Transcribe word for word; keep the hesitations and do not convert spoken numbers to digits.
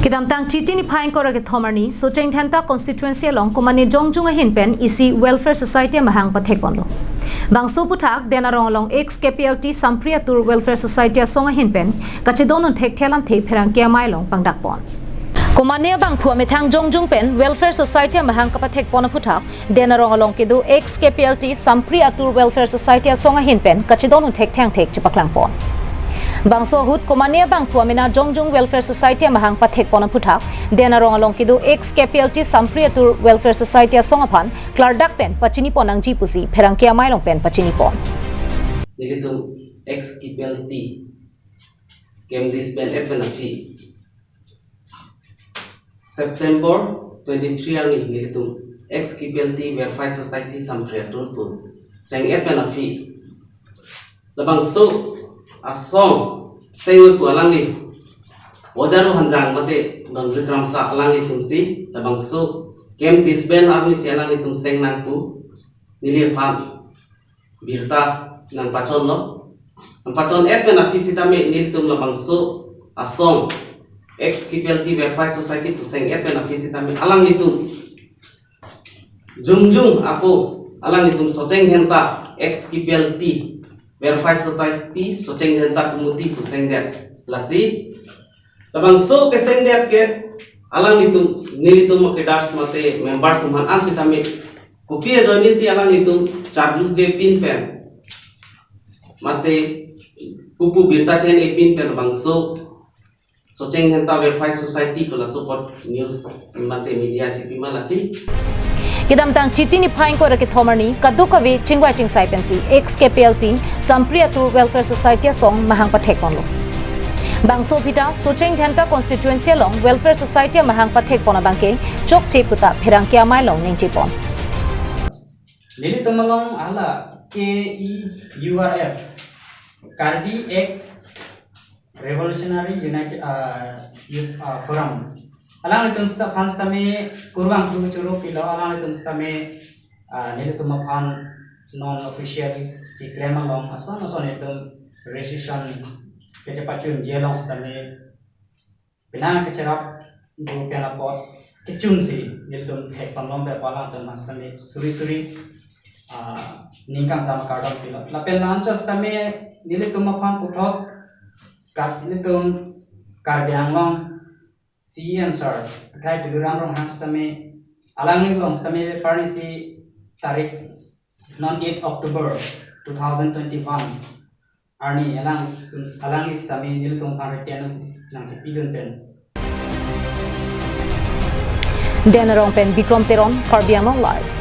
Kedamtang Chiti niphai ingkoi ra kethom arni Socheng Dhenta constituency along komane jongjung ahin pen isi welfare society amahang pathek ponlo. Bangso aphuthak Den Arong along ex K P L T Sampri Atur Welfare Society asong ahin pen kachedondun thekthe alamthe pherangke amei along pangdak pon. Komane abangphu amethang jongjung pen welfare society amahang kapathek pon aphuthak Den Arong along kedo ex K P L T Sampri Atur Welfare Society asong ahin pen kachedondun thekthe angthek chepaklang pon. Bangso ahut komane abangphu amena jongjung welfare society amahang pathek pon aphuthak Den Arong along kedo ex K P L T Sampri Atur Welfare Society asong aphan klardak pen pachini pon nangji pusi pherangke amei along pen pachini pon. Nelitum ex K P L T kem disband et pen aphi September twenty-three arni nelitum ex K P L T Welfare Society Sampri Atur pu seng et pen aphi labangso asong seng pu alangli Oja Ruhanjang mate Dondri Kramsa alanglitumsi labangso kem disband arnisi alanglitum seng nang pu neliphan birta nangpachonlo. Nangpachon et pen aphi sitame nelitum labangso asong ex K P L T Welfare Society pu seng et pen aphi sitame alanglitum jongjung ako alanglitum Socheng Dhenta ex K P L T Welfare Society Socheng Dhenta Committee pu sengdet. Lasi labangso kesengdet ke alanglitum nelitum akedas mate members atum aphan sitame kopi ajoinesi alanglitum charjuje pin pen mate pupu birta chen-e pin pen bangso Socheng Dhenta Welfare Society pu laso apot news mate media chepima lasi. Kedamtang Chiti niphai ingkoi ra kethom arni kadokave chingvai chingsai pensi ex K P L T Sampri Atur Welfare Society asong mahang pathek ponlo. Bangso aphuthak Socheng Dhenta constituency along welfare society amahang pathek pon abangke chokche puta pherangke amei along ningje pon. Nelitum along hala K E U R F, Karbi Ex Revolutionary United, uh, Youth, uh, Forum. Alanglitum sita aphan sitame kurvangthu choro pilo, alanglitum sitame, uh, nelitum aphan non official keklem along ason ason nelitum registration kechepachunji along sitame penang kecherap group pen apot kechunsi nelitum thek ponlong pen alanglitum aphan sitame suri suri, ah, ning kangsam akardom pilo. Lapen la-anchot sitame nelitum aphan puthot Kar-, nelitum Karbi Anglong C E M sir, akhai Tuliram Ronghang sitame alangli along sitame parnisi tarik non eight October two thousand twenty-one arni alang, alangli sitame nelitum aphan reten nang, nangchepidun pen. Den Arong pen Bikrom Teron, Karbi Anglong Live.